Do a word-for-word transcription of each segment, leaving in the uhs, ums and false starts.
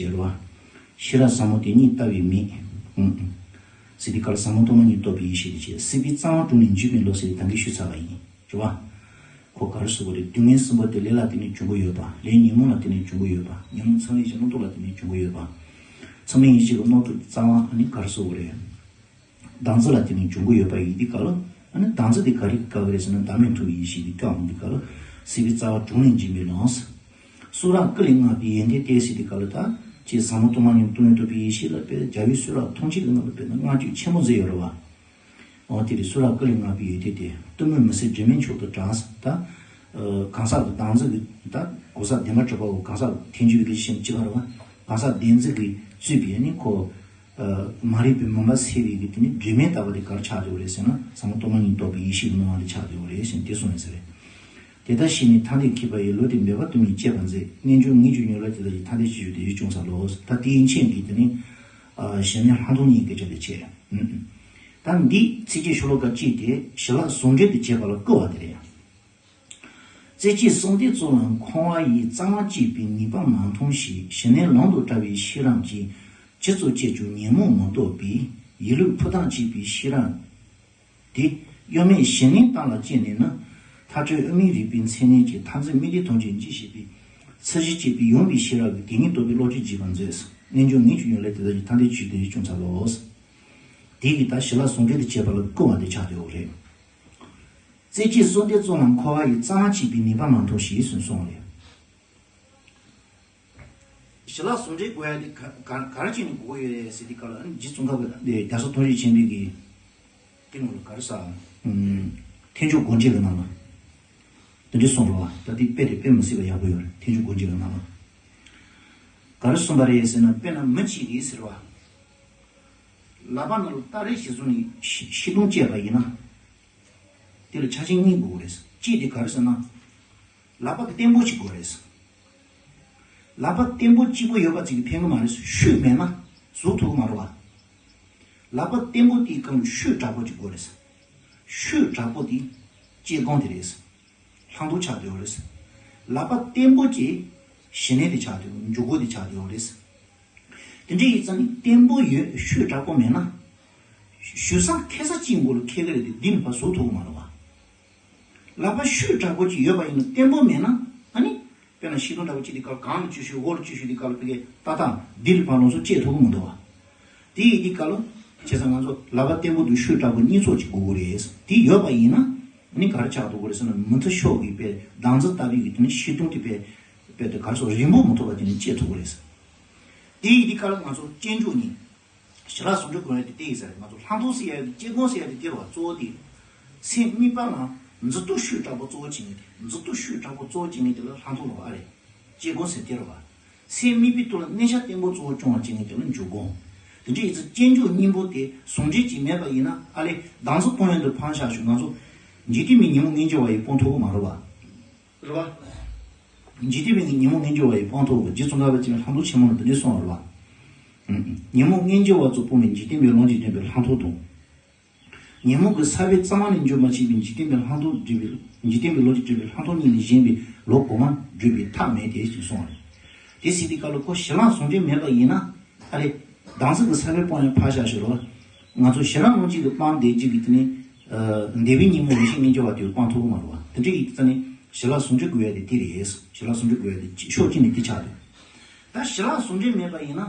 ཟེར་བ། ཤེས་རབ་ཟབ་མོ་དེ་ཉིད་ལྟ་བའི་མིག་ཨུམ། ཟེར་དུས་སྐབས་ལ་ཟབ་མོ་སྟོང་པ་ཉིད་རྟོགས་པའི་ཡེ་ཤེས་དེ་བྱས། སྲིད་པའི་རྩ་བ་དྲུངས་ནས་འཇིགས་པའི་བློ་ཟེར་ཏེ་ད་གིན་ཞུས་ཚར་བ་ཡིན། རེད་བ། ཁོ་ག་རེ་ཟེར་དགོས་རེད། སྡུག་བསྔལ་གསུམ་པོ་དེ་ལས་ལ་བརྟེན་ནས་འབྱུང་གི་ཡོད་པ། ལས་ཉོན་མོངས་ལ་བརྟེན་ནས་འབྱུང་གི་ཡོད་པ། ཉོན་མོངས་ཚང་བའི་གཞི་རྣམ་རྟོག་ལ་བརྟེན་ནས་འབྱུང་གི་ཡོད་པ། ཚང་མའི་ཡེ་ཤེས་ཀྱི་རྣམ་རྟོག་གི་རྩ་བ་ཨ་ནི་ག་རེ་ཟེར་དགོས་རེད། བདག་འཛིན་ལ་བརྟེན་ནས་འབྱུང་གི་ཡོད་པ་ཡིན་དུས་སྐབས་ལ། ཨ་ནི་བདག་འཛིན་དེ་ག་རེ་གིས་བཀག་གི་རེད་ཟེར་ན། བདག་མེད་ཐུབ་པའི་ཡེ་ཤེས་ཀྱིས་བཀག་འོང་དུས་སྐབས་ལ། སྲིད་པའི་རྩ་བ་དྲུངས་ནས་འཇིགས་མེད་ལམ། གསུང་རབ་ཀུན་ལས་བསྔགས་པའི་ཡོན་ཏན་ཏེ་ཟེར་དུས་སྐབས་ལ། ད་ཅེས་ཟབ་མོ་སྟོང་པ་ཉིད་རྟོགས་ནས་རྟོགས་པའི་ཡེ་ཤེས་ལ་དཔེ་རྒྱལ་བའི་གསུང་རབ་ཐམས་ཅད་ཀྱི་ནང་དུ་དཔེར་ན་བསྔགས་བརྗོད་ཆེན་པོ་མཛད་ཡོད་རེད་བ། འོ་དེ་རེད། གསུང་རབ་ཀུན་ལས་བསྔགས་པའི་ཡོན་ཏན་ཏེ། གཏི་མུག་མུན་སེལ་སྒྲོན་མེ་མཆོག་ཏུ་གྲགས། ད་གང་ཟག་གི་བདག་འཛིན་གྱི་ད་གོ་ས་བདེན་པར་གྲུབ་པའོ། གང་ཟག་ཐལ་འགྱུར་བའི་གི་ཤེས་བྱ་བ། གང་ཟག་བདེན་འཛིན་གྱིས་གཙོས་པའི་ནི་ཁོ། མ་རིག་པའི་མུན་པ་སེལ་བའི་གི་དེ་ནི་སྒྲོན་མེ་ལྟ་བུ་དེ་ག་རེ་ཆགས་འདུག་རེད་ཟེར་ན། ཟབ་མོ་སྟོང་པ་ཉིད་རྟོགས་པའི་ཡེ་ཤེས་ཀྱི་སྣང་བ་དེ་ཆགས་འདུག་རེད་ཟེར་ནས་དེ་གསུངས་ཡོད་ས་རེད། དེ་ལྟར་ཤེས་ནས་ཐ་དད་མཁས་པ་ཡིས། བློ་དེ་འབད་པ་གཏི་མུག་བཅད་པར་མཛད། རྣལ་འབྱོར་ངས་ཀྱང་ཉོན་ལ་དེ་དག་གིས། ཐ་དད་ཅེས་བརྗོད་དེ་ཡིད་ཅུང་ཟ་ལོ། ད་དེ་ཡན་ཆད་ཀྱི་དེ་ནི་གཞན་ལས་ལྷག་མཐོང་གཉིས་སྐད་ཆ་དེ་བྱས། ད་འདི་ཚིགས་བཅད་ཤོ་ལོ་ཀ་གཅིག་དེ་ཞི་ལྷག་ཟུང་འབྲེལ་དུ་བྱེད་པ་ལ་བསྐུལ་བ་དེ་རེད། རྩེ་གཅིག་གསུམ་སྡེ་གཙུག་ལ་མཁོ་བ་ཡི། རྩ་བ་གཅིག་པའི་ནུས་པ་མ་མཐོང་ཞིག། ཞི་གནས་ལམ་དུ་བཀྲལ་བའི་ཤེས་རབ་ཀྱིས། ཇི་ཙམ་བསྐྱེད་ཀྱང་ཉོན་མོངས་མི་རྟོགས་པའི། ཡིད་ལུགས་ཕུ་ཐག་གཅིག་པའི་ཤེས་རབ་དེ། གཡོ་མེད་ཞི་གནས་དག་ལ་སྤྱད་ནས་ནི། མཐའ་བྲལ་དབུ་མའི་རིགས་པའི་མཚན་ཉིད་ཀྱིས། མཐར་འཛིན་དམིགས་གཏད་ཐམས་ཅད་འཇིག་བྱེད་པའི། ཚུལ་བཞི་སྐྱེས་པའི་ཡངས་པའི་ཤེས་རབ་ཀྱིས། དེ་ཉིད་རྟོགས་པའི་བློ་ཅིག་འཇིག་པར་མཛད། རྣལ་འབྱོར་ངས་ཀྱང་ཉོན་ལ་དེ་དག་གིས། ཐ་དད་ཅེས་བརྗོད་དེ་ཡིད་ཅུང་ཟ་ལོ། དེ་གིས་ད་ཞི་ལྷག་ཟུང་འབྲེལ་དུ་བྱེད་པ་ལ་བསྐུལ་བ་དེ་ཆགས་བསྡད་ཡོད་རེད། རྩེ་གཅིག་གསུམ་སྡེ་གཙུག་ལ་མཁོ་བ་ཡི། རྩ་བ་གཅིག་པའི་ནུས་པ་མ་མཐོང་ཞིག་ཟེར་གསུངས་རེད། ཞི་ལྷག་ཟུང་འབྲེལ་དགོས་ཡ་དེ་ག་ག་ག་རེ་བྱས་ནས་དགོས་ཀྱི་ཡོད་རེད་ཟེར་དུས་སྐབས་ལ། ཨ་ནི་རྗེ་ཙོང་ཁ་པ་དེ་རྒྱ་མཚོ་ཐོགས་བཞེད་ཆེན་པོའི་གི་དེ་ནང་ལ་ག་རེ་ཟེར། ཨམ། ཐེག་མཆོག་སྒོ་འབྱེད་ཀྱི་ནང་ལ་དེ་འདྲ་གསུངས་རེད་བ། ད་དེ་དཔེ་དེ་དཔེ་མི་སྲིད་པ་ཡག་པོ་ཡོད་རེད། ཐེག་མཆོག་སྒོ་འབྱེད་ཀྱི་ནང་ལ་ག་རེ་གསུངས་པ་རེད་ཟེར་ན། དཔེར་ན་མི་གཅིག་གིས་ཟེར་བ། ལག་པ་ནང་ལ་སྟ་རེ་ཞིག་བཟུང་ནས་ཤི་ཤི་སྡོང་བཅད་པ་ཡིན་ན། དེ་ལ་ཆ་རྐྱེན་གཉིས་དགོས་རེད། གཅིག་དེ་ག་རེ་ཟེར་ན། ལག་པ་བརྟན་པོ་ཅིག་དགོས་རེད། ལག་པ་བརྟན་པོ་གཅིག་པོ་ཡོད་པ་ཅིག་གིས་ཕན་གི་མ་རེད། ཤུགས་མེད་ན་ཟུག་ཐུབ་གི་མ་རེད་བ། ལག་པ་བརྟན་པོ་དེའི་སྒང་ལ་ཤུགས་དྲག་པོ་ཅིག་དགོས་རེད། ཤུགས་དྲག་པོ་དེ་དཔྱད་སྒོམ་དེ་རེད། ལྷག་མཐོང་ཆགས་བསྡད་ཡོད་རེད། ལག་པ་བརྟན་པོ་ཅིག་ཞི་གནས་དེ་ཆགས་བསྡད་ཡོད། འཇུག་སྒོ་དེ་ཆགས་བསྡད་ཡོད་རེད། དེ་འདྲ་ཡིན་ཙང་ནི་བརྟན་པོ་ཡོད། ཤུགས་དྲག་པོ་མེད་ན། ཞུ་ས་འཁེལ་ས་གཅིག་མགོ་ལ་འཁེལ་གི་རེད་དེ། འདི་ནི་ཕར་ཟུག་ཐུབ་གི་མ་རེད་བ། ལག་པ་ཤུགས་དྲག་པོ་ཅིག་ཡོད་པ་ཡིན་ན། བརྟན་པོ་མེད་ན། ཨ་ནི་དཔེར་ན་ཤི་སྡོང་འདྲ་པོ་ཅིག་དེ་ག་ལ་གང་ལ་བཅུག་ཤོག་འོག་ལ་བཅུག་ཤོག་དེ་ག་ལ་ཕ་གིས་ཏག་ཏག་འདི་ལ་ཕར་ལོག་སོང་བཅད་ཐུབ་གི་མི་འདུག་བ། དེ་ཡིན་དུས་སྐབས་ལ་བྱས་ཙང་ང་ཚོ་ལག་པ་བརྟན་པོ་དང་ཤུགས་དྲག་པོ་གཉིས་ཚོགས་ཅིག་དགོས་ཀྱི་རེད། དེ་ཡོད་པ་ཡིན་ན་ནི་ག་རེ་ཆགས་ཐུབ་ཀྱི་རེད་ཟེར་ན། མུ་མཐུད་ཤོག་གི་དཔེ་བདག་འཛིན་ལྟ་བུའི་གི་དེ་ནི་ཤི་སྡོང་དེ་དཔེ་དཔེ་དེ་ག་རེ་ཟེར། རིང་པོ་མི་ཐོགས་པ་དེ་ནི་བཅད་ཐུབ་ཀྱི་རེད། དེ་ཡིན་དུས་སྐབས་ལ་ང་ཚོ་སྤྱོད་འཇུག་གཉིས། ཞི་ལྷག་ཟུང་འབྲེལ་དགོས་ཡ་དེ་དེ་ཡིན་ས་རེད། ང་ཚོ་ལྷག་མཐོང་ཟེར་ཡ་དེ། དཔྱད་སྒོམ་ཟེར་ཡ་དེ་དེ་རེད་བ། གཙོ་བོ་དེ། སེམས་དམིགས་པ་ལ་འཛིན་སྟངས་ཤུགས་དྲག་པོ་གཙོ་བོ་བྱེད་མཁན་དེ། འཛིན་སྟངས་ཤུགས་དྲག་པོ་གཙོ་བོ་བྱེད་མཁན་དེ་ལ་ལྷག་མཐོང་ལབ་པ་རེད། དཔྱད་སྒོམ་ཟེར་དེ་རེད་བ། སེམས་དམིགས་པའི་ཐོག་ལ་གནས་ཆ་བརྟན་པོ་གཙོ་བོ་སྐྱོང་བ་བྱེད་མཁན་དེ་ལ་འཇུག་སྒོམ། དེ་འདྲ་ཡིན་ཙང་སྤྱོད་འཇུག་གཉིས་པོ་དེ་ཟུང་འབྲེལ་གྱིས་མེད་པ་ཡིན་ན། ཨ་ལས་བདག་འཛིན་སྤོང་ཡོན་དུ་ཕངས་བཞག་ཤོག་ང་ཚོ་འཇིག་རྟེན་པའི་ཉོན་མོངས་དངོས་འབྱོར་བ་ཡིས་སྤོང་ཐུབ་ཀྱི་མ་རེད་བ། རེད་བ། འཇིག་རྟེན་པའི་ཉོན་མོངས་དངོས་འབྱོར་བ་ཡིས་སྤང་ཐུབ། རྗེ་ཙོང་ཁ་པ་ཆེན་པོས་ལྷག་མཐོང་ཆེན་མོ་ལ་འདི་འདྲ་གསུངས་པ་རེད་བ། ཉོན་མོངས་དངོས་འབྱོར་བ་ཚོས་སྤོང་བའི་འཇིག་རྟེན་པའི་ལོངས་སྤྱོད་འདྲེན་པའི་ལྷག་མཐོང་དང་། ཉོན་མོངས་ཀྱི་ས་བོན་རྩ་བ་ནས་འཇོམས་པར་བྱེད་པའི་འཇིག་རྟེན་པའི་ལྷག་མཐོང་འདྲེན་པའི། འཇིག་རྟེན་པའི་ལོངས་སྤྱོད་འདྲེན་པའི་ལྷག་མཐོང་གཉིས་ལས་གཞན་པའི་ལོགས་གོང་མ་བསྒྲུབ་པའི་ཐབས་མེད་དེ་ཞེས་གསུངས་པ་རེད། དེ་ཟེར་དུས་སྐབས་ལ་ཁོ་ཞི་ལྷག་ཟུང་འབྲེལ་མེད་པ་ཡིན་ན། ཨ་ལས། བདག་འཛིན་གྱི་ས་བོན་སྤོང་ཡང་ཕར་བཞག་ཤོག་རོགས། ང་ཚོ་ཞི་ལྷག་ལོངས་སྤྱོད་ཀྱིས་སྤངས་བསྡད་རྒྱུ་གི་དེ་ནི། འདས་པའི་ཉོན་མོངས་རེ་ཞིག་དངོས་འབྱོར་བ་དེས་སྤང་ཐུབ་ཀྱི་མ་རེད་བ། དེ་འདྲ་ཡིན་ཙང་ནི་ཞི་ལྷག་ཟུང་འབྲེལ་དགོས་ཡ་དེ་དེ་རེད། ཞི་ལྷག་ཟུང་འབྲེལ་དགོས་ཡ་དེ་ཕྱོགས་གཅིག་ནས་དེ་ཆགས་འདུག་ད་ཞི་ལྷག་ཟུང་འབྲེལ་མེད་པ་ཡིན་ན།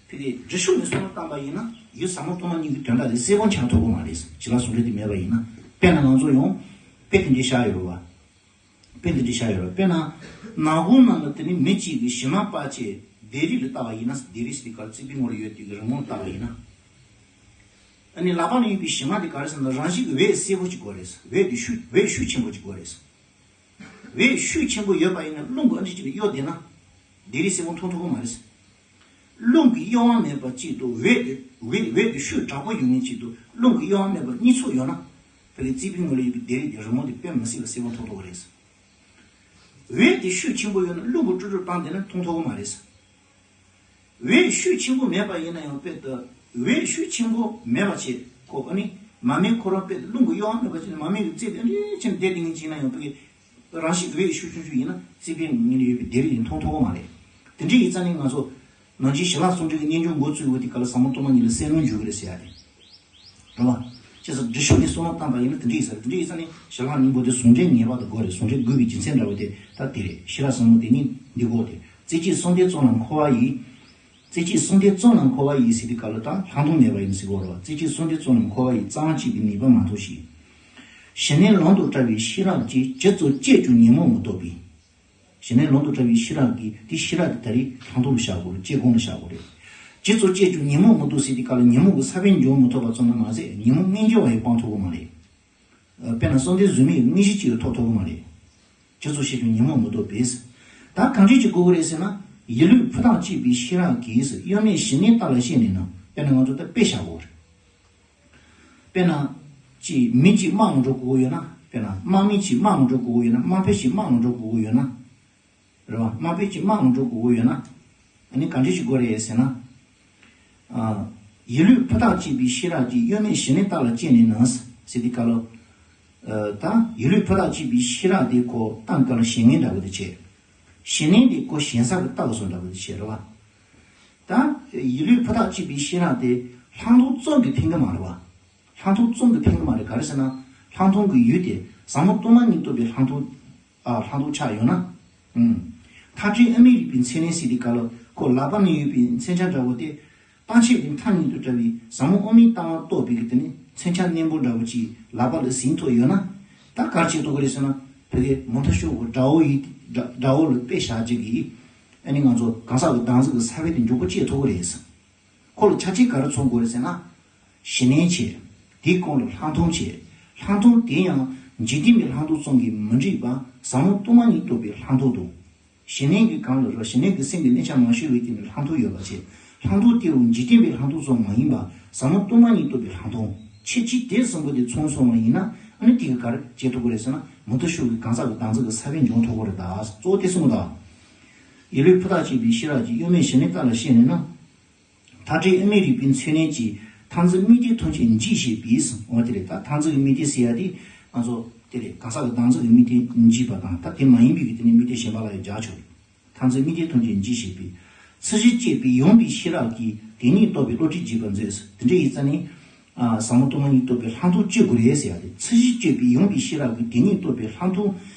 ཕ་གིའི་འདྲི་ཤུགས་ནས་བསམ་བློ་བཏང་པ་ཡིན་ན། ཡུལ་ཟབ་མོ་སྟོང་པ་ཉིད་ཀྱི་དོན་དག་དེ་གསལ་པོ་འཆར་ཐུབ་ཀྱི་མ་རེད། ཞི་ལྷག་ཟུང་འབྲེལ་དེ་མེད་པ་ཡིན་ན། དཔེར་ན་ང་ཚོ་ཡང་དཔེ་དེ་འདྲ་བཞག་ཡོད་རེད་བ། དཔེ་འདི་འདྲ་བཞག་ཡོད་རེད། དཔེར་ན། ནག་ཁུང་ནང་ལ་དེ་ནི་མི་གཅིག་གིས་གཞི་མ་དཔེ་ཆའི་ལྡེབས་རིས་ལ་ལྟ་བ་ཡིན་ན། ལྡེབས་རིས་དེ་ག་རེ། རྩིག་པའི་ངོས་ལ་ཡོད་དེ་གི་རི་མོ་ལ་ལྟ་བ་ཡིན་ན། ཨ་ནི་ལག་པ་ལ་ཡོད་པའི་གཞི་མ་དེ་ག་རེ་ཟེར་ན། རང་བཞིན་གྱི་འོད་གསལ་པོ་ཅིག་དགོས་རེད། འོད་དེ་ཤུགས། འོད་ཤུགས་ཆེན་པོ་ཅིག་དགོས་རེད། འོད་ཤུགས་ཆེན་པོ་ཡོད་པ་ཡིན་ན་རླུང་གིས་ཨ་འདྲ་ཅིག་ལ་གཡོ་བསྡད་ན། ལྡེབས་རིས་གསལ་པོ་མཐོང་ཐུབ་ཀྱི་མ་རེད། རླུང་གི་གཡོ་བ་མེད་པ་གཅིག་དང་། འོད་དེ་འོད་འོད་དེ་ཤུགས་དྲག་པོ་ཡོད་མཁན་གཅིག་དང་། རླུང་གི་གཡོ་བ་མེད་པ་གཉིས་ཚོགས་ཡོད་ན། ཕ་གི་རྩིག་པའི་ངོས་ལ་ཡོད་པའི་ལྡེབས་རིས་དེ། རི་མོ་དེ་དཔེ་མི་སྲིད་པ་གསལ་པོ་མཐོང་ཐུབ་ཀྱི་རེད། འོད་དེ་ཤུགས་ཆེན་པོ་ཡོད་ན་རླུང་གིས་ཀྲུག་ཀྲུག་བཏང་བསྡད་ན་མཐོང་ཐུབ་ཀྱི་མ་རེད། འོད་ཤུགས་ཆེན་པོ་མེད་པ་ཡིན་ན་ཡང་། དཔེ་ད་འོད་ཤུགས་ཆེན་པོ་མེད་པ་བྱས། ཁོ་ཨ་ནི་མར་མེ་ཁོ་རང་དཔེ་རླུང་གི་གཡོ་བ་མེད་པ་བྱས་ནས་མར་མེ་གི་རྩེ་དེ་འདྲ་བྱས་ནས་བསྡད་བསྡད་མཁན་ཅིག་ཡིན་ན་ཡང་། ཕ་གི་རང་བཞིན་གྱི་འོད་ཤུགས་ཆུང་ཆུང་ཡིན་ན་རྩིག་པའི་ངོས་ལ་ཡོད་པའི་ལྡེབས་རིས་དེ་མཐོང་ཐུབ་ཀྱི་མ་རེད། དེ་འདྲ་ཡིན་ཙང་ནི་ང་ཚོ། ནང་བཞིན་ཞི་ལྷག་ཟུང་འབྲེལ་གྱི་རྣལ་འབྱོར་མགོ་བཙུགས་ཡོད་དེ་ག་ལ་ཟབ་མོ་སྟོང་པ་ཉིད་ལ་གསལ་སྣང་འཇུག་གི་རེད་ཟེར་ཡ་རེད། རེད་བ། བྱས་ཙང་འབྲི་ཤོག་ནས་བསམ་བློ་བཏང་པ་ཡིན་ན་དེ་འདྲ་ཡིན་ས་རེད། དེ་འདྲ་ཡིན་ས་ནས་ཞི་ལྷག་སྙིང་པོ་དེ་ཟུང་འབྲེལ་ངེས་པར་དུ་དགོས་རེད། ཟུང་འབྲེལ་དགོས་པའི་རྒྱུ་མཚན་འདྲ་བོ་དེ་ད་དེ་རེད། ཤེས་རབ་ཟབ་མོ་དེ་ཉིད་འདི་གོ་དེ། རྩེ་གཅིག་གསུམ་ལྡན་གཙུག་ལག་ཁང་འཁོར་བ་ཡི། རྩེ་གཅིག་གསུམ་ལྡན་གཙུག་ལག་ཁང་འཁོར་བ་ཡི་ཟེར་དེ་ག་ལ་ད་ལྷག་མཐོང་མེད་པ་ཡིན་ཟེར་གོ་རེད་བ། རྩེ་གཅིག་གསུམ་ལྡན་གཙུག་ལག་ཁང་འཁོར་བ་ཡི་རྩ་བ་གཅིག་པའི་ནུས་པ་མ་ཐོབ་ཞིང་། ཞི་གནས་ལམ་དུ་བཀྲལ་བའི་ཤེས་རབ་ཀྱིས་ཇི་ཙམ་དཔྱད་ཀྱང་ཉོན་མོངས་མི་ཐོབ་པས། ཞི་གནས་ལམ་དུ་བཀྲལ་བའི་ཤེས་རབ་ཀྱིས་དེ་ཤེས་རབ་དེ་ད་རེས་ལྷག་མཐོང་ལ་བཞག་དགོས་རེད། དཔྱད་སྒོམ་ལ་བཞག་དགོས་རེད། ཇི་ཙམ་དཔྱད་ཀྱང་ཉོན་མོངས་མི་ཐོབ་ཟེར་དེ་ག་ལ་ཉོན་མོངས་ཀྱི་ས་བོན་འཇོམས་མི་ཐུབ་པ་ཙམ་དུ་མ་ཟད་ཉོན་མོངས་སྙིང་རྗེ་བ་ཡང་སྤང་ཐུབ་ཀྱི་མ་རེད། དཔེར་ན་བསམ་གཏན་གཟུགས་མེད་ཀྱི་དངོས་གཞི་གཅིག་ཡང་ཐོབ་ཐུབ་ཀྱི་མ་རེད། ཇི་ཙམ་བཤད་ཀྱང་ཉོན་མོངས་མི་ཐོབ་པས། ད་གང་འདྲས་ཀྱི་དགོས་ཀྱི་རེད་ཟེར་ན། ཡིད་ལུས་ཕུ་ཐག་གཅིག་པའི་ཤེས་རབ་ཀྱིས་གཡོ་མེད་ཞི་གནས་རྟ་ལ་བཤད་ནས་ན། དཔེར་ན་ང་ཚོ་ད་དཔེ་བཞག་དགོས་རེད། དཔེར་ན། ཅིག་མི་གཅིག་དམག་ལ་འགྲོ་དགོས་ཀྱི་ཡོད་ན། དཔེར་ན་དམག་མི་གཅིག་དམག་ལ་འགྲོ་དགོས་ཀྱི་ཡོད་ན། དམག་དཔོན་གཅིག་དམག་ལ་འགྲོ་དགོས་ཀྱི་ཡོད་ན། རེད་བ། དམག་དཔོན་གཅིག་དམག་ལ་འགྲོ་དགོས་ཀྱི་ཡོད་ན། ཨ་ནི་ག་འདྲས་ཞིག་དགོས་རེད་ཟེར་ན། ཨ། ཡིད་ལུས་ཕུ་ཐག་གཅིག་པའི་ཤེས་རབ་ཀྱིས་གཡོ་མེད་ཞི་གནས་རྟ་ལ་བཅས་ནས་ན། ཟེར་དེ་ག་ལ། ཨ། ད་ཡིད་ལུས་ཕུ་ཐག་གཅིག་པའི་ཤེས་རབ་དེ་ཁོ་རྟ་ག་ལ་ཞེན་མཁན་འདྲ་བོ་དེ་བྱས། ཞི་གནས་དེ་ཁོ་ཞེན་ས་གི་རྟ་གི་བཟོ་འདྲ་བོ་དེ་བྱས་རེད་བ། ད་ཡིད་ལུས་ཕུ་ཐག་གཅིག་པའི་ཤེས་རབ་དེ་ལྷག་མཐོང་ཙམ་གྱིས་ཕན་གི་མ་རེད་བ། ལྷག་མཐོང་ཙམ་གྱིས་ཕན་གི་མ་རེད། ག་རེ་ཟེར་ན། ལྷག་མཐོང་གི་ཡུལ་དེ་ཟབ་མོ་སྟོང་པ་ཉིད་རྟོགས་པའི་ལྷག་མཐོང་། ཨ། ལྷག་མཐོང་ཆགས་ཡོད་ན། ཨུམ། མཐའ་བྲལ་དབུ་མའི་རིགས་པའི་མཚན་ལྡན་ཟེར་དེ་ག་ལ་ཁོ་ལག་པ་ན་ཡོད་པའི་མཚོན་ཆ་འདྲ་བོ་དེ། རྟག་ཆད་པའི་མཐའ་གཉིས་དང་བྲལ་བའི་ཟབ་མོ་དབུ་མའི་ལྟ་བ་རྟོགས་པའི་གི་དེ་ནི་མཚོན་ཆ་རྣོན་པོ་འདྲ་བོ་ཅིག་ལག་པ་ལ་ཟིན་ཐུབ་ཡོད་ན། ད་ག་རེ་བྱེད་ཐུབ་ཀྱི་རེད་ཟེར་ན། ཕ་གིའི་མུ་མཐའ་ཞུགས་ཀྱི་དགྲ་བོ་ཡི་དགྲ་བོ་ལ་དཔེ་བཞག་ཅིག་གིས། ཨ་ནི་ང་ཚོ་གང་ཟག་གི་བདག་འཛིན་གྱི་ས་བོན་དེ་མགྱོགས་པོ་བཅད་ཐུབ་ཀྱི་རེད། ཁོ་ལ་ཆ་རྐྱེན་ག་རེ་ཚང་དགོས་རེད་ཟེར་ན། ཞི་གནས་བྱས། དེའི་གོང་ལ་ལྷག་མཐོང་བྱས། ལྷག་མཐོང་དེ་ཡང་འཇིག་རྟེན་པའི་ལྷག་མཐོང་ཙམ་གྱིས་མི་འགྲིག་པ་ཟབ་མོ་སྟོང་པ་ཉིད་རྟོགས་པའི་ལྷག་མཐོང་དང་། ཞི་གནས་ཀྱི་གང་ལ་རོ་ཞི་གནས་ཀྱི་སེམས་ཀྱི་གནས་ཆ་མ་ཤོར་བའི་སྟེང་ནས་ལྷག་མཐོང་ཡོད་པ་བྱས། ལྷག་མཐོང་དེའང་འཇིག་རྟེན་པའི་ལྷག་མཐོང་ཙམ་མ་ཡིན་པ་ཟབ་མོ་སྟོང་པ་ཉིད་རྟོགས་པའི་ལྷག་མཐོང་། ཁྱད་ཆོས་དེ་གསུམ་པོ་དེ་ཚང་སོང་བ་ཡིན་ན། ཨ་ནི་དེ་གིས་ག་རེ་བྱེད་ཐུབ་ཀྱི་རེད་ཟེར་ན། མུ་མཐའ་ཞུགས་ཀྱི་གང་ཟག་གི་བདག་འཛིན་གྱི་ས་བོན་འཇོམས་ཐུབ་ཀྱི་རེད་ད། གཙོ་བོ་དེ་གསུམ་པོ་དང་། ཡིད་ལུས་ཕུ་ཐག་གཅིག་པའི་ཤེས་རབ་ཀྱིས་གཡོ་མེད་ཞི་གནས་རྟ་ལ་བཤད་ནས་ན། མཐའ་བྲལ་དབུ་མའི་རིགས་པའི་མཚོན་ལྡན་གྱིས་མཐར་འཛིན་དམིགས་རྟེན་ཐམས་ཅད་འཇིག་བྱེད་པས། འོ་དེ་རེད། ད་མཐར་འཛིན་གྱི་དམིགས་རྟེན་ཟེར་ཡ་དེ་ང་ཚོ་དེ་རེད། གང་ཟག་གི་བདག་འཛིན་གྱི་དམིགས་རྟེན་འཇིག་པ་དང་། ད་དེ་མ་ཡིན་པའི་གི་དེ་ནི་དམིགས་རྟེན་གཞན་པ་ལ་ཡང་སྦྱར་ཆོག་མཐར་འཛིན་དམིགས་རྟེན་ཐམས་ཅད་འཇིག་བྱེད་པས། ཚུལ་བཞིན་དཔྱད་པའི་ཡངས་པའི་ཤེས་རབ་ཀྱིས་དེ་ཉིད་རྟོགས་པའི་བློ་གྲོས་རྒྱས་པར་མཛོད། དེ་འདྲ་ཡིན་ཙང་ནི། ཨ། ཟབ་མོ་སྟོང་པ་ཉིད་རྟོགས་པའི་ལྷག་མཐོང་བཅད་དགོས་རེད་ཟེར་ཡ་དེ། ཚུལ་བཞིན་དཔྱད་པའི་ཡངས་པའི་ཤེས་རབ་ཀྱིས་དེ་ཉིད་རྟོགས་པའི་ལྷག་མཐོང་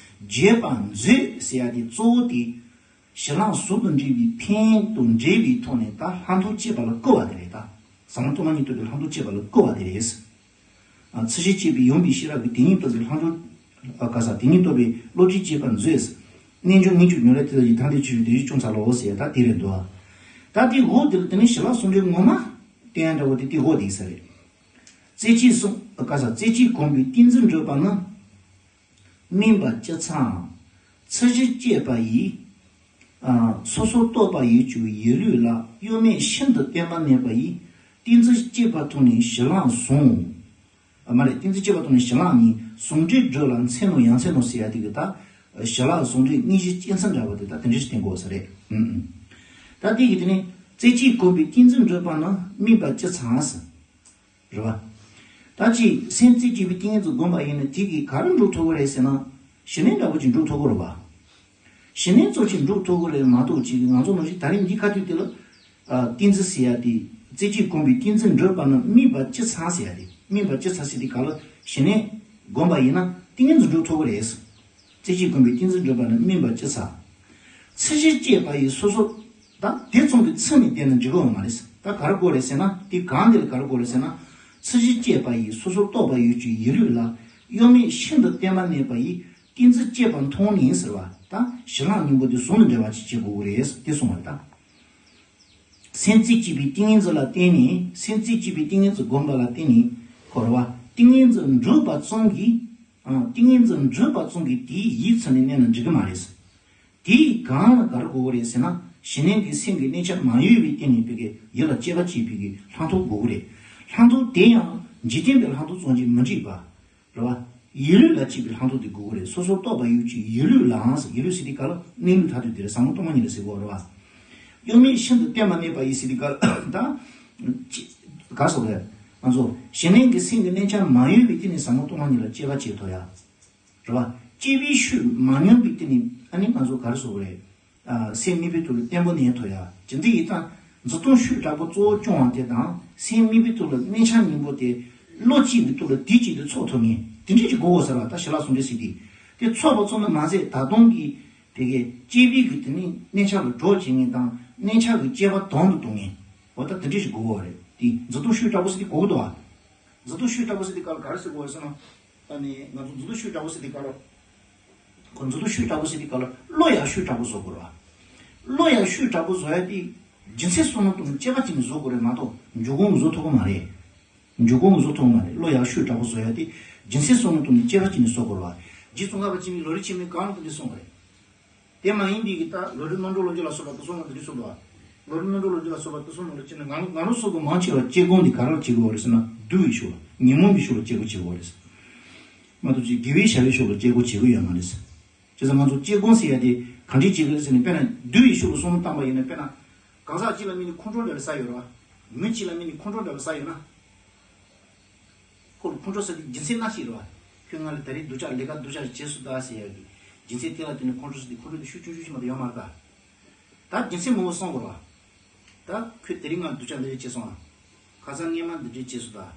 རྒྱས་པར་མཛོད་ཟེར་ཡ་དེ་གཙོ་བོ་དེ། ཞི་ལྷག་ཟུང་དུ་འབྲེལ་བའི་ཕན་དང་འབྲེལ་བའི་ཐོག་ནས་ད་ལྷག་མཐོང་བཅད་པ་ལ་བསྐུལ་བ་དེ་རེད་ད། ཟབ་མོ་སྟོང་པ་ཉིད་རྟོགས་པའི་ལྷག་མཐོང་བཅད་པ་ལ་བསྐུལ་བ་དེ་རེད། ཨ། ཚུལ་བཞིན་དཔྱད་པའི་ཡངས་པའི་ཤེས་རབ་ཀྱིས་དེ་ཉིད་རྟོགས་པའི་ལྷག་མཐོང་། ཨ། ག་ས་དེ་ཉིད་རྟོགས་པའི་བློ་གྲོས་རྒྱས་པར་མཛོད། རྣལ་འབྱོར་ངེས་འབྱུང་ཉམས་ལེན་དེ་དག་གིས་ཐར་འདོད་ཆོས་ཀྱི་འདོད་ཡུལ་སྐྱོང་ཚར་ལོ་ཟེར་ཡ་ད་དེ་རེད་འདུག་ད་དེ་འོག་དེ་ལ་དེ་ནི་ཞི་ལྷག་ཟུང་འབྲེལ་ངོ་མ་བསྟན་ཡ་འདྲ་བོ་དེ་དེ་འོག་དེ་ས་རེད། རྩེ་གཅིག་གསུམ། ག་ས་རྩེ་གཅིག་གོམས་པའི་ཏིང་འཛིན་བགྲོད་པ་ནི། དམིགས་པ་སྤྱི་ཚང་། ཚུལ་བཞིན་དཔྱད་པ་ཡིས། ཨ། སོ་སོར་རྟོག་པ་ཡོད་ཀྱང་ཡིད་ལུས་ལ་གཡོ་མེད་ཤིན་ཏུ་བརྟན་པ་གནས་པ་ཡིས་ཏིང་འཛིན་སྐྱེས་པ་ཐོག་ནས་ཞི་ལྷག་བཟུང་། ཨ། མ་རེད། ཏིང་འཛིན་སྐྱེས་པ་ཐོག་ནས་ཞི་ལྷག་གཉིས་ཟུང་འབྲེལ་བགྲོད་ལ་མཚན་ནོ་ཡ་མཚན་ནོ་ཟེར་ཡ་དེ་གི་ད། ཞི་ལྷག་ཟུང་འབྲེལ་དངོས་གཞི་སྐྱེ་མཚམས་འདྲ་བོ་དེ་ད་དེ་འདྲ་ཞིག་བསྟན་དགོས་ས་རེད། ཨུམ་ཨུམ། ད་དེ་གི་དེ་ནས་རྩེ་གཅིག་གོམས་པའི་ཏིང་འཛིན་བགྲོད་པ་ནི་དམིགས་པ་སྤྱི་ཚང་ཟེར། རེད་བ། ད་ཅི་སེམས་རྩེ་གཅིག་པའི་ཏིང་ངེ་འཛིན་བསྒོམ་པ་ཡིན་ན་དེ་གིས་ག་རེ་འགྲུབ་ཐུབ་ཀྱི་རེད་ཟེར་ན། ཞི་གནས་འདྲ་བོ་ཅིག་འགྲུབ་ཐུབ་ཀྱི་རེད་བ། ཞི་གནས་ཙམ་ཅིག་འགྲུབ་ཐུབ་ཀྱི་རེད་མ་གཏོགས་ཅིག་ང་ཚོ་ནང་བཞིན་ད་རིང་འདི་ཁ་ཐུག་དེ་ལ། ཨ། ཏིང་འཛིན་ཟེར་ཡ་དེ། རྩེ་གཅིག་གོམས་པའི་ཏིང་འཛིན་བགྲོད་པ་ནི་དམིགས་པ་སྤྱི་ཚང་ཟེར་ཡ་དེ། དམིགས་པ་སྤྱི་ཚང་ཟེར་དེ་ག་ལ་ཞི་གནས་བསྒོམ་པ་ཡིན་ན་ཏིང་ངེ་འཛིན་འགྲུབ་ཐུབ་ཀྱི་རེད། རྩེ་གཅིག་གོམས་པའི་ཏིང་འཛིན་བགྲོད་པ་ནི་དམིགས་པ་སྤྱི་ཚང་། ཚུལ་བཞིན་དཔྱད་པ་ཡིས་སོ་སོར། ད་དེ་ཙམ་གྱི་ཚུལ་ནི་བསྟན་ན་འགྲིག་གི་ཡོད་མ་རེད། ད་ག་རེ་དགོས་རེད་ཟེར་ན། དེ་གང་དེ་ལ་ག་རེ་དགོས་རེད་ཟེར་ན། ཚུལ་བཞིན་དཔྱད་པ་ཡིས་སོ་སོར་རྟོག་པ་ཡོད་ཀྱང་ཡིད་ལུས་ལ་གཡོ་མེད་ཤིན་ཏུ་བརྟན་པ་གནས་པ་ཡིས་ཏིང་འཛིན་སྐྱེས་པ་མཐོང་ནས་ཟེར་བ་ད་ཞི་ལྷག་སྙིང་པོ་དེ་ཟུང་དུ་འབྲེལ་བ་ཅིག་བྱེད་དགོས་ཀྱི་རེད་དེ་གསུངས་པ་རེད་ད། སེམས་རྩེ་གཅིག་པའི་ཏིང་ངེ་འཛིན་ལ་བརྟེན་ནས། སེམས་རྩེ་གཅིག་པའི་ཏིང་ངེ་འཛིན་བསྒོམ་པ་ལ་བརྟེན་ནས། ཁོ་རེད་བ། ཏིང་ངེ་འཛིན་འགྲུབ་པ་ཙམ་གྱིས། ཨ། ཏིང་ངེ་འཛིན་འགྲུབ་པ་ཙམ་གྱིས་དེའི་ཡིད་ཚིམ་ནས་གནས་ན་འགྲིག་གི་མ་རེད། དེའི་སྒང་ལ་ག་རེ་དགོས་ཀྱི་རེད་ཟེར་ན། ཞི་གནས་ཀྱི་སེམས་ཀྱི་གནས་ཆ་མ་གཡོས་པའི་སྟེང་ནས་བོད་ཀྱི་ཡིད་ལ་སྐྱེ་བ་སྐྱེས་པའི་གི་ལྷག་མཐོང་དགོས་ཀྱི་རེད། ལྷག་མཐོང་དེ་ཡང་འཇིག་རྟེན་པའི་ལྷག་མཐོང་ཙམ་གྱིས་མི་འགྲིག་པ། རེད་བ། ཡིད་ལུས་ལ་སྐྱེས་པའི་ལྷག་མཐོང་དེ་དགོས་ཀྱི་རེད། སོ་སོར་རྟོག་པ་ཡོད་ཀྱི་ཡིད་ལུས་ལའང་ཟེར། ཡིད་ལུས་ཟེར་དུས་ག་ལ་གནས་ལུགས་མཐར་ཐུག་དེ་རེད། ཟབ་མོ་སྟོང་པ་ཉིད་རེད་ཟེར་གོ་རེད་བ། གཡོ་མེད་ཤིན་ཏུ་བརྟན་པ་གནས་པ་ཡིས་ཟེར་དུས་ག་ལ་ད། ཅི། ག་སོགས་རེད། ང་ཚོ་ཞི་གནས་ཀྱི་སེམས་ཀྱི་གནས་ཆ་མ་གཡོས་པའི་སྟེང་ནས་ཟབ་མོ་སྟོང་པ་ཉིད་ལ་སྐྱེ་བ་སྐྱེ་ཐུབ་ཡ། རེད་བ། སྐྱེས་པའི་ཤུལ་མ་མྱོང་པའི་སྟེང་ནས་ཨ་ནི་ང་ཚོ་ག་རེ་ཟེར་དགོས་རེད། ཨ། སེམས་གནས་པའི་ཐོག་ལ་བརྟན་པོ་གནས་ཐུབ་ཡ། ཇི་འདྲ་ཡིན་ཙང་། འཛིན་སྟངས་ཤུགས་དྲག་པོ་གཙོ་བོ་སྐྱོང་བ་དེ་དང་སེམས་དམིགས་པའི་ཐོག་ལ་གནས་ཆ་སྙིང་པོ་དེ་བློ་གཅིག་གི་ཐོག་ལ་དུས་གཅིག་ཏུ་ཚོགས་ཐུབ་ངེས་དེ་འདྲས་ཀྱི་དགོས་འོ་ཟེར་བ་ད་ཞི་ལ་ཟུང་འབྲེལ་ཟེར་དེ། དེ་ཚོགས་པ་ཚོགས་ན་མ་ཟད་ད་དུང་གི་དེ་གའི་སྐྱེས་པའི་གི་དེ་ནི་གནས་ཆ་ལ་གྲོགས་བྱེད་ངེས་དང་གནས་ཆ་གི་སྐྱེས་པ་དོན་དུ་གཏོང་ངེས་འོ་ད་དེ་འདྲས་ཀྱི་དགོས་འོ་རེད་དེ་འཛིན་སྟངས་ཤུགས་དྲག་པོ་ཟེར་དེ་དགོས་ཀྱི་འདུག་བ། འཛིན་སྟངས་ཤུགས་དྲག་པོ་ཟེར་དེ་ག་ལ་ག་རེ་ཟེར་དགོས་རེད་ཟེར་ན། ཨ་ནི་ང་ཚོ་འཛིན་སྟངས་ཤུགས་དྲག་པོ་ཟེར་དེ་ག་ལ། ཁོ་འཛིན་སྟངས་ཤུགས་དྲག་པོ་ཟེར་དེ་ག་ལ་བློ་ཡང་ཤུགས་དྲག་པོ་བཟོ་དགོས་རེད་བ། བློ་ཡང་ཤུགས་དྲག་པོ་བཟོ་ཡ་དེ་སྦྱིན་སྲེག་བསོད་ནམས་བཏོན་ནས་སྤྱད་པ་གཅིག་ནས་བཟོ་དགོས་རེད་མ་གཏོགས་འཇུག་སྒོ་ནས་བཟོ་ཐུབ་ཀྱི་མ་རེད། འཇུག་སྒོ་ནས་བཟོ་ཐུབ་ཀྱི་མ་རེད་བློ་ཡང་ཤུགས་དྲག་པོ་བཟོ་ཡ་དེ་སྦྱིན་སྲེག་བསོད་ནམས་བཏོན་ནས་སྤྱད་པ་གཅིག་ནས་བཟོ་དགོས་རེད་བ། རྗེ་ཙོང་ཁ་པ་ཆེན་པོས་ལམ་རིམ་ཆེན་མོའི་སྒང་ལ་དེ་འདྲ་གསུངས་པ་རེད། དེ་མ་ཡིན་པའི་གི་ད་ལམ་རིམ་རྣམ་གྲོལ་ལོངས་སྤྱོད་ལ་སོགས་པ་དེ་ཚོ་ནང་དེ་འདྲ་གསུངས་འདུག་བ། ལམ་རིམ་རྣམ་གྲོལ་ལོངས་སྤྱོད་ལ་སོགས་པ་དེ་ཚོ་ནང་ལ་སྤྱིར་ན་ང་ང་རང་སོ་སོ་མང་ཆེ་བ་སྐྱེ་སྒོ་འདི་ག་རེ་ལ་སྐྱེ་དགོས་རེད་ཟེར་ན་བསྡུ་བའི་ཤུགས་ལ་ཉོན་མོངས་པའི་ཤུགས་ལ་སྐྱེ་སྒོ་སྐྱེ་དགོས་རེད། མ་གཏོགས་ཅིག་དགེ་བའི་བྱ་བའི་ཤུགས་ལ་སྐྱེ་སྒོ་སྐྱེ་གི་ཡོད་མ་རེད། བྱས་ཙང་ང་ཚོ་སྐྱེ་སྒོ་ཟེར་ཡ་དེ་ག་འདྲས་སྐྱེ་གི་རེད་ཟེར་ནས་དཔེར་ན་བསྡུ་བའི་ཤུགས་ལ་བསམ་བློ་བཏང་པ་ཡིན་ན་དཔེར་ན་གང་ཟག་གཅིག་ལ་དམིགས་ནས་ཁོང་ཁྲོ་འདྲ་བའི་ས་ཡོད་རེད་བ། མི་གཅིག་ལ་དམིགས་ནས་ཁོང་ཁྲོ་འདྲ་བའི་ས་ཡོད་ན། ཁོ་ལ་ཁོང་ཁྲོ་ཟེར་དུས་རྒྱུ་མཚན་སྣ་གཅིག་རེད་བ། ཁྱོད་ང་ལ་ད་རེས་སྡུག་ཅག་ལས་ཀ་སྡུག་ཅག་ཅིག་བྱས་སོང་ད་ཟེར་ཡག་གི་རྒྱུ་མཚན་དེ་ལ་བརྟེན་ནས་ཁོང་ཁྲོ་ཟེར་དུས་ཁོང་ཁྲོ་དེ་ཤུགས་ཆུང་ཆུང་ཞིག་མ་གཏོགས་ཡོད་མ་རེད་ད། ད་རྒྱུ་མཚན་མང་པོ་གསུངས་དགོས་རེད་བ། ད་ཁོས་དེ་རིང་ང་ལ་སྡུག་ཅག་འདི་འདྲ་བྱས་སོང་ཨ། ཁ་སང་སྔས་མ་འདི་འདྲ་བྱས་སོང་ད།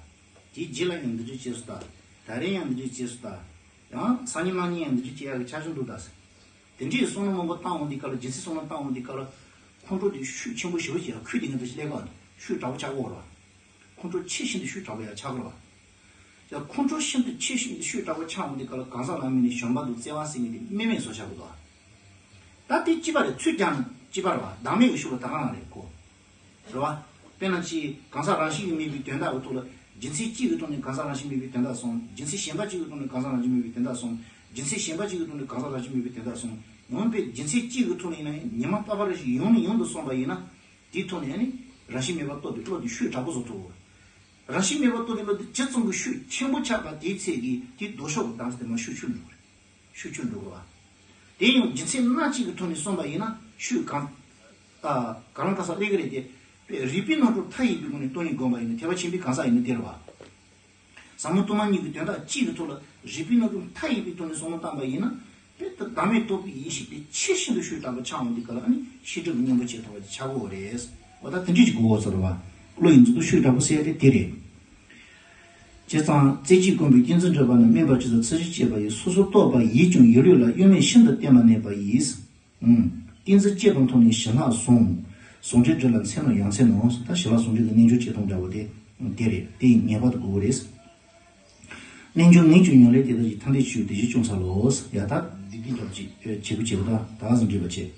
དེའི་རྗེས་ལ་ཡང་འདི་འདྲ་བྱས་སོང་ད། ད་རེས་ཡང་འདི་འདྲ་བྱས་སོང་ད། ཡང་སང་ཉིན་གནངས་ཉིན་ཡང་འདི་འདྲ་བྱེད་ཡག་གི་ཆ་ཤོག་འདུག་ད། དེ་འདྲའི་བསམ་བློ་མང་པོ་བཏང་འོང་དུས་སྐབས་ལ་རྒྱུ་མཚན་བསམ་བློ་བཏང་འོང་དུས་སྐབས་ལ་ཁོང་ཁྲོ་དེ་ཤུགས་ཆེན་པོ་ཞེ་པོ་ཅིག་ཡང་ཁུལ་དེ་ངན་པ་ཞིག་སླེབས་པ་ཤུགས་དྲག་པོ་ཆགས་ཀྱི་ཡོད་རེད་བ། ཁོང་ཁྲོ་ཆེ་ཤིན་ཏུ་ཤུགས་དྲག་པོ་ཡང་ཆགས་ཀྱི་ཡོད་རེད་བ། ཡང་ཁོང་ཁྲོ་ཤིན་ཏུ་ཆེ་ཤིན་ཏུ་ཤུགས་དྲག་པོ་ཆགས་འོང་དུས་སྐབས་ལ་གང་ཟག་ལ་དམིགས་ནས་བྱམས་པ་དང་བརྩེ་བ་ཟེར་མཁན་དེ་དམིགས་མེད་བཟོ་བྱ་དགོས་དོ། ད་དེ་གཅིག་པ་རེད་ཚུལ་རྒྱག་ནས་གཅིག་པ་རེད་བ་བདག་མེད་ཀྱི་ཤུགས་ལ་ད་ག་རང་རེད་ཁོ། རེད་བ། དཔེར་ན་ཅིག་གང་ཟག་རང་བཞིན་གྱིས་དམིགས་པའི་དོན་དག་གི་ཐོག་ལ་རྒྱུ་མཚན་གཅིག་གི་ཐོག་ནས་གང་ཟག་རང་བཞིན་དམིགས་པའི་དོན་དག་གསུམ། རྒྱུ་མཚན་གཞན་པ་གཅིག་གི་ཐོག་ནས་གང་ཟག་རང་བཞིན་དམིགས་པའི་དོན་དག་གསུམ། རྒྱུ་མཚན་གཞན་པ་གཅིག་གི་ཐོག་ནས་གང་ཟག་རང་བཞིན་དམིགས་པའི་དོན་དག་གསུམ། ཡང་དཔེ་རྒྱུ་མཚན་གཅིག་གི་ཐོག་ནས་ཡིན་ན་ཉི་མ་རྟག་པར་རེ་བཞིན་ཡང་ནས་ཡང་དུ་སོང་བ་ཡིན་ན། དེའི་ཐོག་ནས་ཡང་ནས་རང་བཞིན་མེད་པར་རྟོགས་པའི་བློ་དེ་ཤུགས་དྲག་པོ་བཟོ་ཐུབ། རང་བཞིན་མེད་པར་རྟོགས་པའི་བློ་དེ་ཇི་ཙམ་གྱིས་ཤུགས་ཆེན་པོ་ཆགས་པ་དེའི་ཚད་ཀྱིས་དེའི་ལྡོག་ཕྱོགས་ཀྱི་གདམས་ཟེར་དེ་མར་ཤུགས་ཆུང་འགྲོ་གི་རེད། ཤུགས་ཆུང་འགྲོ་གི་རེད་བ། དེ་ཡང་རྒྱུ་མཚན་སྣ་གཅིག་གི་ཐོག་ནས་གསུངས་པ་ཡིན་ན་ཤུགས་གང་། ཨ། གང་རུང་ག་ས་སླེབས་ཀྱི་རེད་དེ། དཔེ་རིག་པའི་རྣམ་གྲངས་མཐའ་ཡས་པའི་སྒོ་ནས་སྟོང་ཉིད་བསྒོམ་པ་ཡིན་ན་ཐེག་པ་ཆེན་པོའི་གང་ཟག་ཡིན་ན་དེ་རེད་བ། ཟབ་མོ་སྟོང་པ་ཉིད་ཀྱི་དོན་དག་གཅིག་གི་ཐོག་ལ་རིག་པའི་རྣམ་གྲངས་མཐའ་ཡས་པའི་ཐོག་ནས་བསམ་བློ་བཏང་པ་ཡིན་ན། དཔེ་ལྟ་བདག་མེད་རྟོགས་པའི་ཡེ་ཤེས་དེ་ཆེས་ཤིན་ཏུ་ཤུགས་དྲག་པོ་ཆགས་འོང་དུས་སྐབས་ལ་ཨ་ནི་ཤེས་སྒྲིབ་ཀྱི་གཉེན་པོ་བྱེད་ཐུབ་པ་ཆགས་ཀྱི་ཡོད་རེད། འོ་ད་དེ་འདྲས་ཀྱི་གོ་བ་ཚོར་བ། བློ་ཡི་འཛིན་སྟངས་ཤུགས་དྲག་པོ་ཟེར་ཡ་དེ་དེ་རེད། བྱས་ཙང་རྩེ་གཅིག་བསྒོམས་པས་ཏིང་འཛིན་བགྲོད་པ་ན་དམན་པ་ཇི་ལྟར་ཚུལ་བཞིན་སྤྱད་པ་ཡིས། སོ་སོར་རྟོག་པ་ཡིས་ཀྱང་ཡིད་ལུས་ལ་གཡོ་མེད་ཤིན་ཏུ་གཏད་མ་ནུས་པ་ཡིས། ཨུམ། ཏིང་འཛིན་སྤྱད་པ་མཐོང་ནས་ཞི་ལྷག་བཟུང་། ཟུང་འབྲེལ་སྒྲུབ་ལ་འཚེ་ནོ་ཡང་འཚེ་ནོ། ད་ཞི་ལྷག་ཟུང་འབྲེལ་གྱི་རྣལ་འབྱོར་སྤྱོད་སྟངས་འདྲ་བོ་དེ་དེ་རེད། དེ་ངེས་པར་དུ་དགོས་ཀྱི་རེད། རྣལ་འབྱོར་ངས་ཀྱང་ཉོན་ལས་དེ་དག་གི་ཐ་དད་ཆོས་དེ་བཞིན་ཅུང་ཟད་ལོ། ཡ་ད་འདི་འདི་འདྲ་བྱེད་བྱེད་དགོས་བྱེད་དགོས་ད་ད་ག་ཟིག་འདྲིས་པ་བྱེད།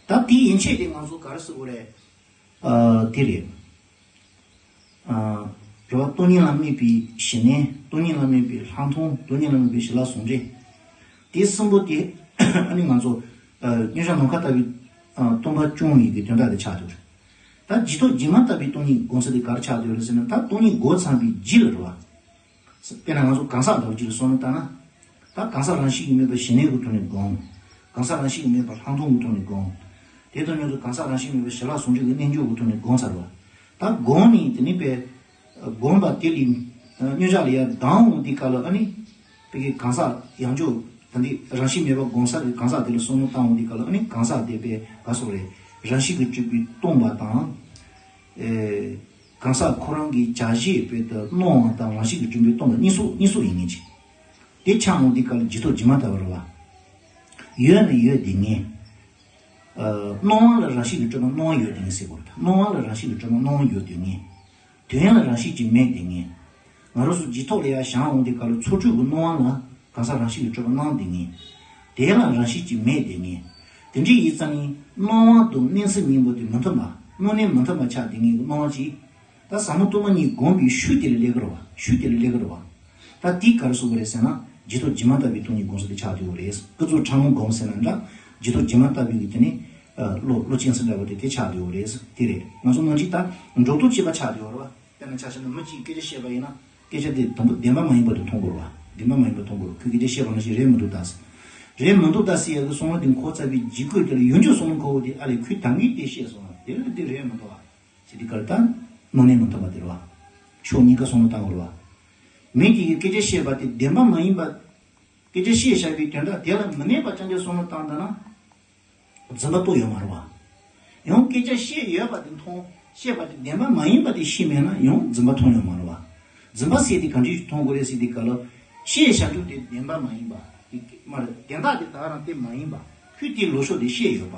ད་དེའི་ཡན་ཆད་དེ་ང་ཚོ་ག་རེ་ཟེར་དགོས་རེད། ཨ་དེ་རེད། ཨ་རེད་བ། སྟོང་ཉིད་ལ་དམིགས་པའི་ཞི་གནས། སྟོང་ཉིད་ལ་དམིགས་པའི་ལྷག་མཐོང་། སྟོང་ཉིད་ལ་དམིགས་པའི་ཞི་ལྷག་ཟུང་འབྲེལ། དེ་གསུམ་པོ་དེ་ཨ་ནི་ང་ཚོ་ཨ་མཉམ་བཞག་ནམ་མཁའ་ལྟ་བུའི་ཨ་སྟོང་པ་སྐྱོང་བའི་གི་དོན་དག་དེ་ཆགས་འདུག་ད་རྗེས་ཐོབ་སྒྱུ་མ་ལྟ་བུའི་སྟོང་ཉིད་སྒོམ་ས་དེ་ག་རེ་ཆགས་འདུག་རེད་ཟེར་ན། ད་སྟོང་ཉིད་སྒོམ་ཚར་བའི་རྗེས་ལ་རེད་བ། དཔེར་ན་ང་ཚོ་གང་ཟག་འདྲ་བོ་ཅིག་ལ་བསམ་བློ་བཏང་ན། ད་གང་ཟག་རང་བཞིན་གྱིས་མེད་པ་ཞི་གནས་ཀྱི་ཐོག་ནས་སྒོམ། གང་ཟག་རང་བཞིན་གྱིས་མེད་པ་ལྷག་མཐོང་གི་ཐོག་ནས་སྒོམ། དེ་དང་མཉམ་དུ་གང་ཟག་རང་བཞིན་མེད་པ་ཞི་ལྷག་ཟུང་འབྲེལ་གྱི་རྣལ་འབྱོར་གྱི་ཐོག་ནས་སྒོམ་ཚར་བ། ད་སྒོམ་ནས་དེ་ནས་པའི་སྒོམ་པ་དེ་ལས་མཉམ་བཞག་ལ་ཡར་ལྡང་འོང་དུས་སྐབས་ལ་ཨ་ནི། དེ་གའི་གང་ཟག་ཡང་བསྐྱར་ད་འདི་རང་བཞིན་མེད་པ་སྒོམ་ས་གི་གང་ཟག་དེ་ལ་བསམ་བློ་བཏང་འོང་དུས་སྐབས་ལ་ཨ་ནི་གང་ཟག་དེ་པའི་ག་སོགས་རེད། རང་བཞིན་གྱིས་གྲུབ་པའི་སྟོང་པ་དང་། ཨེ། གང་ཟག་ཁོ་རང་གི་བྱ་བྱེད་པའི་དུ་སྣང་བ་དང་རང་བཞིན་གྱིས་གྲུབ་པའི་སྟོང་པ་གཉིས་སུ་གཉིས་སུ་ཡིན་ངེས་ཅིག་དེ་ཆགས་འོང་དུས་སྐབས་ལ་རྗེས་ཐོབ་སྒྱུ་མ་ལྟ་བུ་རེད་བ། ཡོད་ན་ཡོད་དེ་ངེས། ཨ་སྣང་བ་ལ་རང་བཞིན་གྱིས་གྲུབ་པ་སྣང་བ་ཡོད་དེ་ངེས་ཟེར་དགོས་རེད། སྣང་བ་ལ་རང་བཞིན་གྱིས་གྲུབ་པ་སྣང་བ་ཡོད་དེ་ངེས། དོན་ལ་རང་བཞིན་གྱིས་མེད་དེ་ངེས། ང་རང་ཚོ་རྗེས་ཐོབ་ལ་ཡར་བཞེངས་འོང་དུས་སྐབས་ལ་ཚོགས་དྲུག་གི་སྣང་བ་ལ་གང་ཟག་རང་བཞིན་གྱིས་གྲུབ་པ་སྣང་དེ་ངེས། དེ་ལ་རང་བཞིན་གྱིས་མེད་དེ་ངེས། དེ་འདྲ་ཡིན་ཙང་ནི་སྣང་བ་དང་གནས་ཚུལ་གཉིས་པོ་དེ་མི་མཐུན་པ། དངོས་གནས་མི་མཐུན་པ་ཆགས་དེ་ངེས་ཀྱི་སྣང་བ་ཅིག་ད་ཟབ་མོ་སྟོང་པ་ཉིད་སྒོམ་པའི་ཤུགས་དེ་ལ་སླེབས་ཀྱི་རེད་བ། ཤུགས་དེ་ལ་སླེབས་ཀྱི་རེད་བ། ད་དེ་ག་རེ་ཟེར་དགོས་རེད་ཟེར་ན། རྗེས་ཐོབ་སྒྱུ་མ་ལྟ་བུའི་སྟོང་ཉིད་སྒོམ་ས་དེ་ཆགས་བསྡད་ཡོད་རེད། ཀུན་རྫོབ་ཕྲ་མོ་སྒོམ་ཟེར་ན་འདྲ། རྗེས་ཐོབ་སྒྱུ་མ་ལྟ་བུའི་གི་དེ་ནི་ཨ་བློ་བློ་ཅན་ཟེར་འདྲ་བ་དེ་དེ་ཆགས་བསྡད་ཡོད་རེད། དེ་རེད། ང་ཚོ་ནང་བཞིན་ད་འགྲོ་ལྡོག་བྱེད་པ་ཆགས་བསྡད་ཡོད་རེད་བ། དཔེར་ན་ཆ་བཞག་ན་མི་གཅིག་གིས་སྐད་ཆ་བཤད་པ་ཡིན་ན་སྐད་ཆ་དེ་དང་པོ་བདེན་པ་མ་ཡིན་པ་དེ་མཐོང་དགོས་རེད་བ། བདེན་པ་མ་ཡིན་པ་མཐོང་དགོས་རེད། ཁོས་སྐད་ཆ་བཤད་པ་ནང་བཞིན་རེད་མི་འདུག་ད་ཟེར། རེད་མི་འདུག་ད་ཟེར་ཡ་གི་བསམ་བློ་དེ་འཁོར་ཚར་བའི་རྗེས་ཁོས་དེ་ལ་ཡོན་ཆོད་བསམ་བློ་འཁོར་བ་དེ་ཨ་ལས་ཁོས་ད་ངས་དེ་བཤད་སོང་བ་དེ་ལ་དེ་རེད་མི་འདུག་བ། ཟེར་དེ་གར་ད་སྣང་གནས་མི་མཐུན་པ་དེ་རེད་བ། ཕྱོགས་གཉིས་ཀ་བསམ་བློ་བཏང་དགོས་རེད་བ། མི་དེ་གིས་སྐད་ཆ་བཤད་པ་དེ་བདེན་པ་མ་ཡིན་པ། སྐད་ཆ་བཤད་བཞག་པའི་དོན་དག་དེ་ལ་མི་གནས་པ་རྐྱང་རྐྱང་བསམ་བློ་བཏང་ད་ན། རྫུན་པ་རྟོགས་ཡོད་མ་རེད་བ། ཡང་སྐད་ཆ་བཤད་ཡོད་པ་དེ་མཐོང་། བཤད་པ་དེ་བདེན་པ་མ་ཡིན་པ་དེ་ཤེས་མེད་ན་ཡང་རྫུན་པ་མཐོང་ཡོང་མ་རེད་བ། རྫུན་པ་ཟེར་དེ་གང་ཅི་ཞིག་མཐོང་དགོས་རེད་ཟེར་དེ་ག་ལ། བཤད་བྱ་སྒྲུབ་དེ་བདེན་པ་མ་ཡིན་པ། དེ་མ་རེད། དོན་དག་དེ་ད་རང་དེ་མ་ཡིན་པ། ཁོས་དེ་ལོ་ཤོག་དེ་བཤད་ཡོད་པ།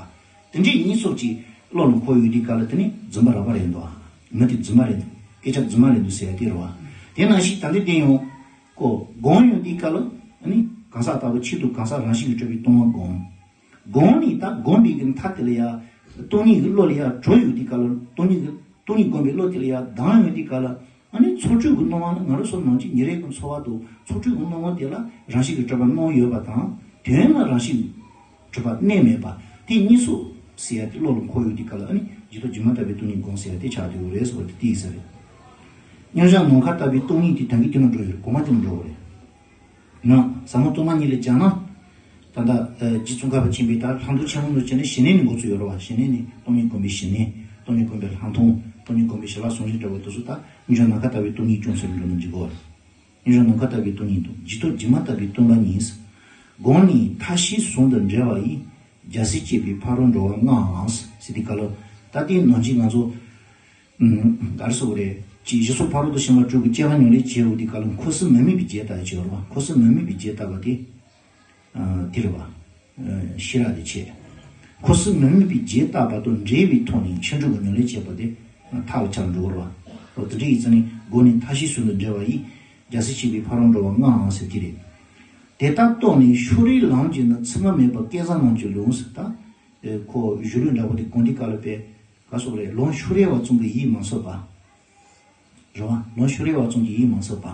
དེ་འདྲའི་གཉིས་སོགས་ཀྱི་བློ་ལ་འཁོར་ཡོད་དེ་ག་ལ། དེ་ནི་རྫུན་པ་རགས་པ་རེད་འདུག་ཨ། མི་དེ་རྫུན་མ་རེད་འདུག་སྐད་ཆ་རྫུན་མ་རེད་འདུག་ཟེར་ཡ་དེ་རེད་བ། དེ་ནང་བཞིན་ད་འདི་བསྟན་ཡོང་། ཀོ་སྒོམ་ཡོང་དེ་ག་ལ། ཨ་ནི་གང་ཟག་ལྟ་བུ་ཆེད་དུ་གང་ཟག་རང་བཞིན་གྱིས་གྲུབ་པའི་སྟོང་པ་སྒོམ། སྒོམ་ནི་ད་སྒོམ་པའི་གི་མཐའ་དེ་ལ་ཡ། སྟོང་ཉིད་ཀྱི་བློ་ལ་ཡ་གྲོལ་ཡོང་དེ་ག་ལ། སྟོང་ཉིད་ཀྱི་སྟོང་ཉིད་སྒོམ་པའི་བློ་དེ་ལ་ཡ་ལྡང་ཡོང་དེ་ག་ལ། ཨ་ནི་ཚོགས་སྤྲུལ་གྱི་སྣང་བ་ནི་ང་རང་ཚོ་ནང་བཞིན་ཉིན་རེ་གི་འཚོ་བ་དང་ཚོགས་སྤྲུལ་གྱི་སྣང་བ་དེ་ལ་རང་བཞིན་གྱིས་གྲུབ་པ་སྣང་ཡོད་པ་དང་། དོན་ལ་རང་བཞིན་གྲུབ་པ་གནས་མེད་པ། དེ་གཉིས་སུ་ཟེར་ཡ་དེ་བློ་ལ་འཁོར་ཡོད་དེ་ག་ལ། ཨ་ནི་རྗེས་ཐོབ་སྒྱུ་མ་ལྟ་བུའི་སྟོང་ཉིད་སྒོམ་ཟེར་ཡ་དེ་ཆགས་བསྡད་ཡོད་རེད་ཟེར་བ་དེ་དེ་ཡིན་ས་རེད། མཉམ་བཞག་ནམ་མཁའ་ལྟ་བུའི་སྟོང་ཉིད་དེ་ད་གིན་དེ་ལ་འགྲོ་ཡོད་རེད། གོང་མ་དེ་ལ་འགྲོ་གི་རེད། ན་ཟབ་མོ་སྟོང་པ་ཉིད་ལ་སྦྱར་ན། ད་ལྟ་ཨ་རྗེ་ཙོང་ཁ་པ་ཆེན་པོའི་ད་ལྷག་མཐོང་ཆེན་མོ་ལ་བྱས་ནས་གཞི་གནས་ནས་འགོ་ཚུགས་ཡོད་རེད་བ། གཞི་གནས་ནས་སྟོང་ཉིད་སྒོམ་པའི་གཞི་གནས། སྟོང་ཉིད་སྒོམ་པའི་ལྷག་མཐོང་། སྟོང་ཉིད་སྒོམ་པའི་ཞི་ལྷག་ཟུང་འཇུག་འདྲ་བོ་དེ་ཚོ་ད་མཉམ་བཞག་ནམ་མཁའ་ལྟ་བུའི་སྟོང་ཉིད་སྐྱོང་ཟེར་འགྲོ་ན་འགྲིག་གོ། མཉམ་བཞག་ནམ་མཁའ་ལྟ་བུའི་སྟོང་ཉིད་དང་རྗེས་ཐོབ་སྒྱུ་མ་ལྟ་བུའི་སྟོང་པ་ཉིད། སྒོམ་ནི་མཐའ་བཞིའི་ཟུང་དུ་འབྲེལ་བ་ཡིས། རྒྱལ་སྲས་བསྐྱེད་པའི་ཕ་རོལ་འགྲོ་བ་ལྔའམ་ཟེར་དེ་ག་ལ། ད་དེ་ནང་བཞིན་ང་ཚོ་ག་རེ་ཟེར་དགོས་རེད། ཅིག་གཞི་ཚོགས་ཕ་རོལ་ཏུ་ཕྱིན་པ་དྲུག་གི་སྐྱེ་བ་ཉམས་ལེན་བྱེད་འོ་དེ་ག་ལ། འཁོར་གསུམ་མི་དམིགས་པའི་རྒྱས་བཏབ་བྱེད་འོ་རེད་བ། འཁོར་གསུམ་མི་དམིགས་པའི་རྒྱས་བཏབ་པ་དེ་དེ་རེད་བ། ཤེས་རབ་དེ་བྱེད། འཁོར་གསུམ་མི་དམིགས་པའི་རྒྱས་བཏབ་པ་དང་འབྲེལ་བའི་ཐོག་ནས་ཕྱིན་དྲུག་གི་ཉམས་ལེན་བྱེད་པ་དེ་ཐབས་ལ་ཆགས་འགྲོ་བ་རེད་བ། འོ་དེ་འདྲ་ཡིན་ཙང་ནི་སྒོམ་ནི་མཐའ་བཞིའི་ཟུང་དུ་འབྲེལ་བ་ཡིས། རྒྱལ་སྲས་བསྐྱེད་པའི་ཕ་རོལ་འགྲོ་བ་ལྔའམ་ཟེར་དེ་རེད། དེ་ལྟར་རྟོགས་ནས་ཤུགས་རེའི་ལམ་གྱིས་ནི། མཚན་མ་མེད་པ་སྐལ་བཟང་རྣམས་ཀྱི་ལུང་ཟེར། ད་ཁོ་གཞུང་ལུགས་འདྲ་པོ་དེ་གོང་དེ་ག་ལ་པས་ག་སོགས་རེད། ལམ་ཤུགས་རེ་བ་ཙམ་གྱིས་ཡིད་མ་ཚིམ་པ། རེད་བ། ལམ་ཤུགས་རེ་བ་ཙམ་གྱིས་ཡིད་མ་ཚིམ་པ།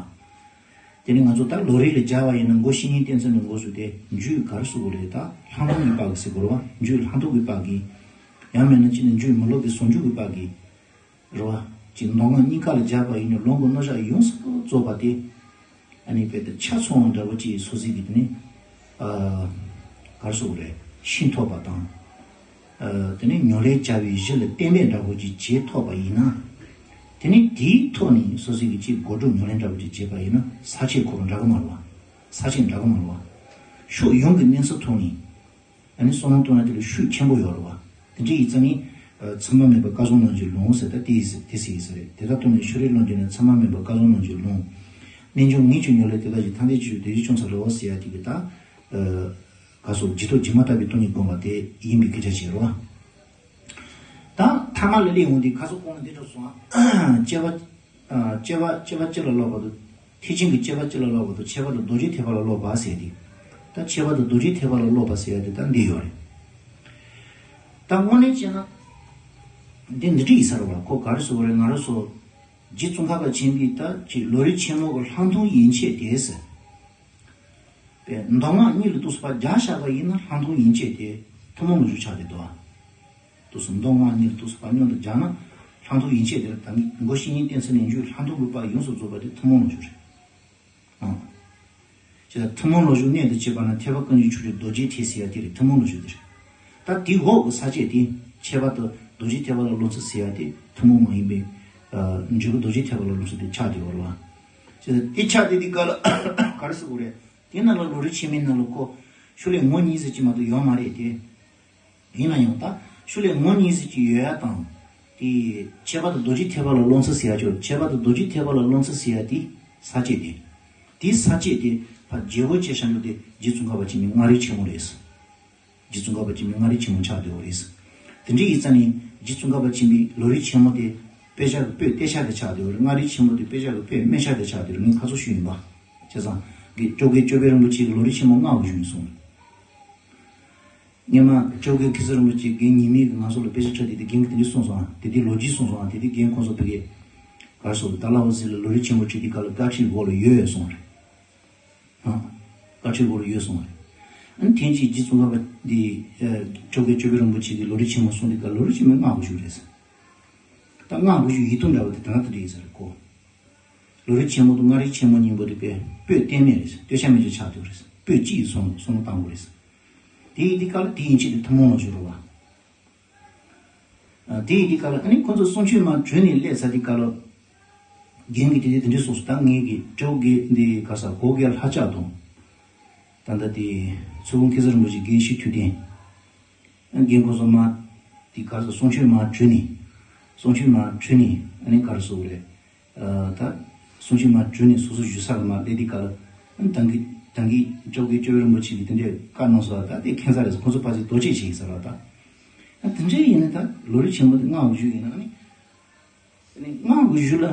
དེ་ནི་ང་ཚོ་ད་ལམ་རིམ་ལ་སྦྱར་བ་ཡིན་ན་མགོ་བཤེས་གཉེན་བསྟེན་ཚུལ་ནས་འགོ་བཙུགས་ཏེ་རྒྱུད་ག་རེ་ཟེར་དགོས་རེད། ད་ལྷག་མཐོང་གི་དཔལ་གྱིས་ཟེར་དགོས་རེད་བ། རྒྱུད་ལྷག་མཐོང་གི་དཔལ་གྱིས། ཡང་མིན་ན་ཅི་ནས་རྒྱུད་མི་སློབ་ཀྱི་ཟུང་འཇུག་གི་དཔལ་གྱིས། རེད་བ། ཅིག་མདོ་སྔགས་གཉིས་ཀ་ལ་སྦྱར་བ་ཡིན་ན་ལམ་གྱི་རྣམ་གཞག་ཡོངས་སུ་རྫོགས་པ་དེ། ཨ་ནི་དཔེ་དེ་ཆ་ཚང་བ་འདྲ་པོ་ཅིག་སོ་སོའི་གི་དེ་ནི། ཨ། ག་རེ་ཟེར་དགོས་རེད། ཤེས་ཐུབ་པ་དང་། ཨ། དེ་ནི་ཉམས་ལེན་བྱ་བའི་གཞི་ལ་གཏན་འབེབས་འདྲ་པོ་ཅིག་བྱེད་ཐུབ་པ་ཡིན་ན། དེ་ནི་དེའི་ཐོག་ནས་སོ་སོའི་གི་ཅིག་སྒོམ་སྒྲུབ་ཉམས་ལེན་འདྲ་པོ་ཅིག་བྱེད་པ་ཡིན་ན་ས་བཅད་ཁོ་རང་འདྲ་གི་མ་རེད་བ། ས་བཅད་འདྲ་གི་མ་རེད་བ། ཕྱོགས་ཡོངས་ཀྱི་གནས་ཚུལ་ཐོག་ནས། ཨ་ནི་བསམ་བློ་གཏོང་ཡ་དེ་ལ་ཤུགས་ཆེན་པོ་ཡོད་རེད་བ། དེ་འདྲ་ཡིན་ཙང་ནི། ཨ། མཚན་མ་མེད་པ་སྐལ་བཟང་རྣམས་ཀྱི་ལུང་ཟེར་ད་དེ་ཡིན་ཟེར་དེ་ཟེར་ཡིན་ཟེར་རེད། དེ་ལྟར་རྟོགས་ནས་ཤུགས་རེའི་ལམ་གྱིས་ནི། མཚན་མ་མེད་པ་སྐལ་བཟང་རྣམས་ཀྱི་ལུང་། རྣལ་འབྱོར་ངེས་ཀྱི་ཉམས་ལེན་དེ་དག་གིས། ཐར་འདོད་ཆེ་བའི་དོན་ཞིག་ཅུང་ཟད་ལོ་ཟེར་ཡ་དེ་གི་ད། ཨ། ག་སོགས་རྗེས་ཐོབ་སྒྱུ་མ་ལྟ་བུའི་སྟོང་ཉིད་སྒོམ་པ་དེ་ཡིན་པའི་སྐད་ཆ་བྱེད་རོགས། ད་ཐ་མ་ལ་སླེབས་འོང་དུས་ཁ་སང་གོང་ལ་འདི་འདྲ་སོང་ཨ། སྐྱེ་བ། ཨ། སྐྱེ་བ་སྐྱེ་བ་སྤྱི་ལ་སློབ་པ་དང་། ཐེག་ཆེན་གྱི་སྐྱེ་བ་སྤྱི་ལ་སློབ་པ་དང་། ཁྱད་པར་དུ་རྡོ་རྗེ་ཐེག་པ་ལ་སློབ་པ་ཟེར་ཏེ། ད་ཁྱད་པར་དུ་རྡོ་རྗེ་ཐེག་པ་ལ་སློབ་པ་ཟེར་ཡ་དེ་ད་འདི་ཡོད་རེད། ད་དངོས་གནས་བྱས་ན། འདི་འདི་འདྲ་ཡིན་ས་རེད་བ། ཁོ་ག་རེ་ཟེར་བ་རེད། ང་རང་ཚོ་རྗེ་ཙོང་ཁ་པ་ཆེན་པོའི་ད་ཅིག་ལམ་རིམ་ཆེན་མོ་གི་ལྷག་མཐོང་ཡན་ཆད་དེ་ཟེར། པས་མདོ་སྔགས་གཉིས་ལ་གཏུགས་པ་སྦྱར་བཞག་པ་ཡིན་ན་ལྷག་མཐོང་ཡན་ཆད་དེ་ཐུན་མོང་ལོ་རྒྱུས་ཆགས་བསྡད་འདུག་ཨ། གཏུགས་སོ། མདོ་སྔགས་གཉིས་ལ་གཏུགས་པ་མཉམ་དུ་སྦྱར་ན་ལྷག་མཐོང་ཡན་ཆད་དེ་ལ་ད་མགོ་བཤེས་གཉེན་བསྟེན་ཚུལ་ནས་རྒྱུད་ལྷག་མཐོང་གི་དཔལ་ཡོངས་སུ་རྫོགས་པ་དེ་ཐུན་མོང་ལོ་རྒྱུས་རེད། ཨང་། ཅེས་ཐུན་མོང་ལོ་རྒྱུས་གནད་དུ་བྱེད་པ་ན་ཐེག་པ་ཀུན་གཞི་ཆོས་ཀྱི་རྡོ་རྗེ་ཐེག་ཟེར་ཡ་དེ་རེད། ཐུན་མོང་ལོ་རྒྱུས་དེ་རེད། ད་དེའི་འོག་གི་ས་བཅད་དེ་ཁྱད་པར་དུ་རྡོ་རྗེ་ཐེག་པ་ལ་སློབ་ཚུལ་ཟེར་ཡ་དེ་ཐུན་མོང་མ་ཡིན་པའི། ཨ། འཇུག་པ་རྡོ་རྗེ་ཐེག་པ་ལ་སློབ་ཚུལ་དེ་ཆགས་བསྡད་ཡོད་རེད་བ། ཅེས་དེ་ཆགས་བསྡད་དུས་སྐབས་ལ་ག་རེ་ཟེར་དགོས་རེད། དེ་ནང་ལ་ལམ་རིམ་ཆེན་མོའི་ནང་ལ་ཁོ་ཤུགས་ལས་ངོ་གཉིས་ཟེར་གྱི་མ་གཏོགས་ཡོད་མ་རེད་དེ། ཡིན་ན་ཡང་ད་ཤུགས་ལས་ངོ་གཉིས་ཟེར་གྱི་ཡོད་ཡ་དང་། དེ་ཁྱད་པར་དུ་རྡོ་རྗེ་ཐེག་པ་ལ་སློབ་ཚུལ་ཟེར་ཡ་ཅིག་ཁྱད་པར་དུ་རྡོ་རྗེ་ཐེག་པ་ལ་སློབ་ཚུལ་ཟེར་ཡ་དེ་ས་བཅད་དེ། དེ་ས་བཅད་དེ་ཕར་རྒྱས་པོ་བྱས་བཞག་རྒྱུ་དེ་རྗེ་ཙོང་ཁ་པ་ཆེན་པོའི་སྔགས་རིམ་ཆེན་མོ་རེད། རྗེ་ཙོང་ཁ་པ་ཆེན་པོའི་སྔགས་རིམ་ཆེན་མོ་ཆགས་བསྡད་ཡོད་རེད། དེ་འདྲ་ཡིན་ཙང་ནི་རྗེ་ཙོང་ཁ་པ་ཆེན་པོའི་ལམ་རིམ་ཆེན་མོ་དེ་དཔེ་ཆ་གི་པོད་གཏད་ས་དེ་ཆགས་བསྡད་ཡོད་རེད། སྔགས་རིམ་ཆེན་མོ་དེ་དཔེ་ཆ་གི་པོད་སྨད་ས་དེ་ཆགས་བསྡད་ཡོད་རེད། ངས་ཁ་སང་ཞུས་ཡིན་པ། བྱས་ཙང་གི་སྐྱབས་མགོན་སྐྱོབ་པའི་རིན་པོ་ཆེ་གི་ལམ་རིམ་ཆེན་མོ་ལྔ་བ་ཞུས་ཡིན་གསུངས་རེད། སྔོན་མ་སྐྱབས་མགོན་མཁན་ཟུར་རིན་པོ་ཆེ་རྒན་ཉི་མའི་གི་ང་ཚོ་ལ་དཔེ་ཆ་ཁྲིད་དེ་དེ་རྒན་གྱིས་དེ་འདྲ་གསུངས་སོང་ཨ། དེ་དེ་ལོ་རྒྱུས་གསུངས་སོང་ཨ། དེ་དེ་རྒན་ཁོང་ཚོ་བོད་ཀྱི་གར་སོགས་ད་ལ་འོ་ཟི་ལ་ལམ་རིམ་ཆེན་མོ་ཁྲིད་དེ་ག་ལ་བཀའ་ཁྲིད་འོག་ལ་ཡོད་ཡོད་གསུངས་རེད། ཨ། བཀའ་ཁྲིད་འོག་ལ་ཡོད་གསུངས་རེད། ཨ་ནི་དེང་ཅིག་རྗེ་ཙོང་ཁ་པ་འདི་སྐྱབས་མགོན་སྐྱོབ་པའི་རིན་པོ་ཆེ་གི་ལམ་རིམ་ཆེན་མོ་གསུངས་དེ་ག་ལམ་རིམ་ཆེན་མོ་ལྔ་བ་ཞུ་རེད་ཟེར། ད་ལྔ་བ་ཞུ་ཡིག་ཐོག་འདྲ་བ་དེ་ད་ལྟ་དེ་འདྲ་ཡིན་ཟེར་གོ། ལམ་རིམ་ཆེན་མོ་དང་སྔགས་རིམ་ཆེན་མོ་གཉིས་པོ་དེ་པོད་གཏན་མེད་རེད། སྟོད་ཆ་སྨད་ཆ་ཆགས་འདུག་རེད། པོད་གཅིག་བསམ་བསམ་བློ་བཏང་དགོས་རེད། དེ་ཡིན་དུས་སྐབས་ལ་དེ་ཡིན་ཕྱིར་དེ་ཐུན་མོང་ལ་འཇུག་རོགས་བ། དེ་ཡིན་དུས་སྐབས་ལ་ཨ་ནི་ཁོང་ཚོ་གསུང་ཆོས་མར་གྲོལ་ནས་སླེབས་ཚར་དུས་སྐབས་ལ། རྒན་གྱིས་དེ་དེ་དེ་འདྲ་གསུངས་སོང་། ད་ངས་ཀྱི་སྐྱབས་མགོན་འདི་ག་ས་གོ་རྒྱལ་ལྷ་ལྕགས་དང་། ད་ལྟ་དེ་ཚུལ་ཁྲིམས་མཁན་ཟུར་རིན་པོ་ཆེ་རྒན་ཤེས་ཐུབ་བསྟན། རྒན་ཁོང་ཚོ་མ། དེ་གར་སོ་གསུང་ཆོས་མར་གྲོལ་ནས། གསུང་ཆོས་མར་གྲོལ་ནས་ཨ་ནི་གར་སོ་རེད། ད་གསུང་ཆོས་མར་གྲོལ་ནས་སོ་སོ་བཞུགས་ས་ལ་མར་སླེབས་དུས་སྐབས་ལ། ཨ་ནི་ད་གིན་ད་གིན་ཅོག་གི་ཅོག་རིན་པོ་ཆེ་གིས་དེ་འདྲའི་བཀའ་གནང་སོང་བ། ད་དེ་མཁྱེན་ས་རེད། ཁོང་ཚོ་ཕལ་ཆེར་རྡོ་རྗེ་ཆེ་ཡིན་ཟེར་བ་ད། ཨ་དེ་འདྲའི་ཡིན་ན་ད་ལོ་རིམ་ཆེན་མོ་དེ་སྔགས་ཀྱི་གཞུང་ཡིན་ན་ཨ་ནི། སྔགས་ཀྱི་གཞུང་ལ་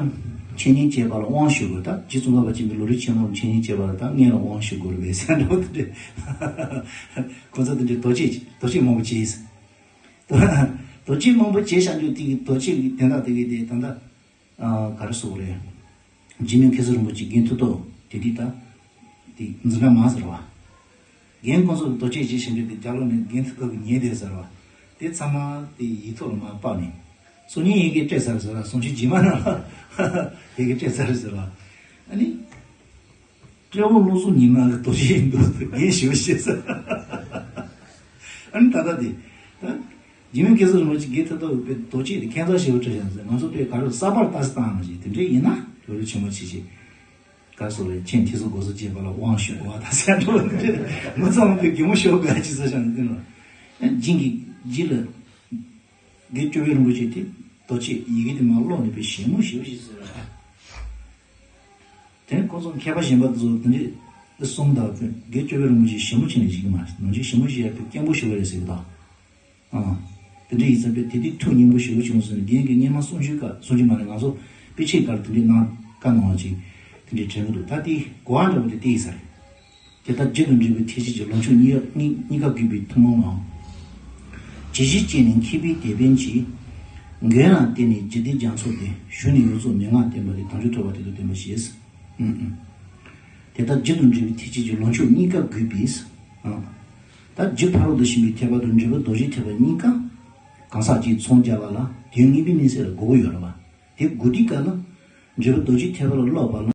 འཆད་ཉན་བྱེད་པ་ལ་དབང་ཞུ་དགོས། ད་རྗེ་ཙོང་ཁ་པ་ཆེན་པོའི་ལོ་རིམ་ཆེན་མོ་ལ་འཆད་ཉན་བྱེད་པ་ལ་ད་སྔགས་ལ་དབང་ཞུ་དགོས་རེད་པས་ཟེར་འདྲ་བོ་དེ་འདྲ། ཁོང་ཚོ་དེ་འདྲའི་རྡོ་རྗེ་རྡོ་རྗེ་མང་པོ་བྱས། རྡོ་རྗེ་མང་པོ་བྱས་བཞག་རྒྱུ་དེ་གི་རྡོ་རྗེ་གི་དོན་དག་དེ་གི་དེ་ད་ལྟ་ག་རེ་ཟེར་དགོས་རེད། འཇིགས་མེད་མཁས་བཙུན་རིན་པོ་ཆེ་རྒན་ཐུབ་ཐོབ་དེ་དུས་ད་དེ་འཛིན་གྲྭ་མ་ཟེར་བ། རྒན་ཁོང་ཚོ་རྡོ་རྗེ་རྗེ་ཞིག་འདྲ་དེ་རྒྱབ་ལོགས་ནས་རྒན་ཐུབ་ཐོབ་ཀྱིས་ཉན་བསྡད་ཟེར་བ། དེ་ཚང་མ་དེ་ཡིག་ཐོག་ལ་མར་ཕབ་ནས། སང་ཉིན་ཡི་གེ་སྤྲད་ཚར་ཟེར་བ། གསུང་ཆོས་རྗེས་མ་ནང་ལ་ཡི་གེ་སྤྲད་ཚར་ཟེར་བ། ཨ་ནི། སྤྲེའུ་བློ་བཟང་ཉི་མ་གི་རྡོ་རྗེ་ཡིན་འདུག་རྒན་ཞེ་པོ་ཅིག་ཟེར། ཨ་ནི་ད་ལྟ་དེ། ད་འཇིགས་མེད་མཁས་བཙུན་རིན་པོ་ཆེ་རྒན་ཐུབ་ཐོབ་ཀྱི་རྡོ་རྗེ་དེ་མཁས་མཛངས་ཞེ་པོ་སྤྲད་བཞག་ཟེར། ང་ཚོ་དཔེ་ག་རེ་གསར་པར་ལྟ་ས་བཏང་ནང་བཞིན་དེ་འདྲ་ཡིན་ན་ལོ་རིམ་ཆེན་མོ་ཆེ་ཆེ། ག་རེ་ཟེར་དགོས་རེད། མཁྱེན་ཐེག་གསུམ་སྒོ་གསུམ་བྱེད་པ་ལ་དབང་ཞུ་དགོས་པ་དང་ཟེར་འགྲོ་འདི་འདྲ། མི་ཚང་མ་དཔེ་གད་མོ་ཤོར་དགོས་ཅིག་ཟེར་བཞག་ནས་དེ་ལ། ཨ་ནི་རྗེ་གི་རྗེ་ལ། རྒན་ཅོ་བོན་རིན་པོ་ཆེ་དེ་རྡོ་རྗེ་ཡི་གེ་དེ་མར་ཀློག་ནས་དཔེ་ཞིབ་མོ་ཞིབ་ཞིག་ཟེར་བ། དེ་ནས་ཁོ་ཚོ་མཁས་པ་གཞན་པ་ཚོ་དེ་འདྲའི་གསུང་དང་དཔེ་རྒན་ཅོ་བོན་རིན་པོ་ཆེ་ཞིབ་མོ་བྱས་ནས་ཞིག་མ་ནང་ཆེན་ཞིབ་མོ་ཞིག་ཡ་དཔེ་སྐྱེན་པོ་ཞིག་རེད་ཟེར་གི་འདུག་ཨང་། དེ་འདྲ་ཡིན་ཙང་དཔེ་དེ་དུས་ཐུགས་མཉེས་པོ་ཞེ་པོ་བྱུང་སོང་ནས། རྒན་གྱིས་སྔོན་མ་གསུང་ཆོས་སྐབས། གསུང་ཆོས་མ་རེད། ང་ཚོ་དཔེ་ཆའི་སྐབས་དེ་འདྲའི་གནང་བཀའ་གནང་བ་ཅིག་དེ་འདྲའི་དྲན་གི་འདུག་ད་དེ་གོ་བ་འདྲ་བོ་དེ་དེ་ཡིན་ས་རེད། དེ་ལྟར་རྒྱུད་དང་འབྲེལ་བའི་ཐེག་ཆེན་གྱི་ལོངས་སྤྱོད་གཉིས་ཀ་གཉིས་གཉིས་ཀ་བགོས་པའི་ཐུན་མོང་བའམ། ཇི་ཞིག་བསྐྱེད་ནས་མཁས་པའི་དེད་དཔོན་གྱིས། མགོན་ལ་བརྟེན་ནས་ཇི་སྡེ་རྒྱ་མཚོ་སྟེ། གཞུང་ནས་ཡོངས་རྫོགས་མན་ངག་བསྟན་པ་སྟེ། དལ་འབྱོར་ཐོབ་པ་དེ་དང་ལྡན་པ་ཞེས། ཨུམ་ཨུམ། དེ་ལྟར་རྒྱུད་དང་འབྲེལ་བའི་ཐེག་ཆེན་གྱི་ལོངས་སྤྱོད་གཉིས་ཀ་བགོས་པས། ཨ། ད་རྒྱུ་ཕ་རོལ་ཏུ་ཕྱིན་པའི་ཐེག་པ་དང་འབྲས་བུ་རྡོ་རྗེ་ཐེག་པ་གཉིས་ཀ་གང་ཟག་གཅིག་ཚོང་རྒྱག་པ་ལ་དོན་གཉིས་པའི་གནས་ཚད་ལ་དགོས་པ་ཡོད་རེད་པ། དེ་དགོས་དུས་སྐབས་ལ་འབྲས་བུ་རྡོ་རྗེ་ཐེག་པ་ལ་སློབ་པ་ལ།